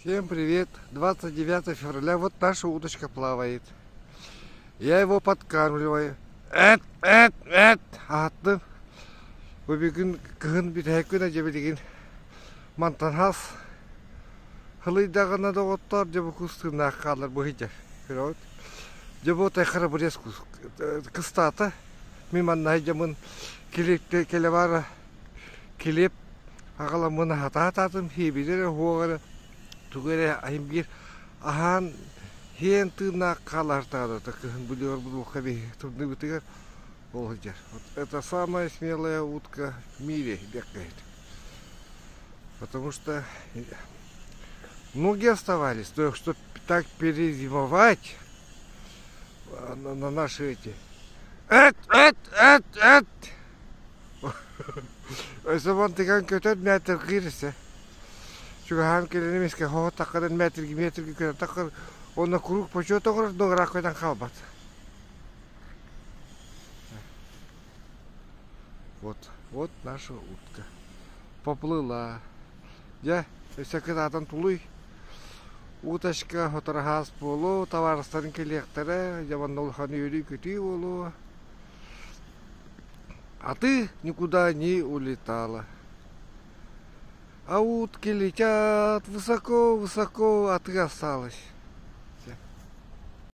Всем привет! 29 февраля. Вот наша уточка плавает. Я его подкармливаю. Эт, эт, эт! Аһаттым. Бу бүгүн кыһын бүтэһик күнэ дьэ билигин мантан хас хылыйдаҕына доҕоттоор дьэ бу кус тыыннаах хаалар быһыйдьар. Көрөҕүт? Дьэ бу тайхара бырес кыстаата. Мин манна дьамын килиэпте кэлэ баара килиэп аҕаламмын аһатаатаатым сиэбитэ эрэ уһуоҕа эрэ тугу эрэ айым биир аһаан сиэн тыыннаах хаалаартаҕына кыһын бүлүүгэ булуохха биһи тымныыбытыгар ол сылдьар. Вот это самая смелая утка в мире диэххэ Потому что многие оставались, но чтобы так перезимовать на, на наши эти эт, эт, эт, эт! Өссө мантыган көтөр мээтиргиир өссө. Чугаһаан кэлэн эмискэ хоһо таххаран мээтирги мээтирги көтөн таххар уонна куруук почет оҥорор но ыраах көтөн хаалбат. Вот, вот наша утка. Поплыла. Дьэ, өссө кытаатан тулуй. Уточка сотору буолуо, табаарыстарын кэлиэхтэрэ, дьэ манна улахан үөрүү-көтүү буолуо. А ты никуда не улетала. А утки летят высоко-высоко, а ты осталась.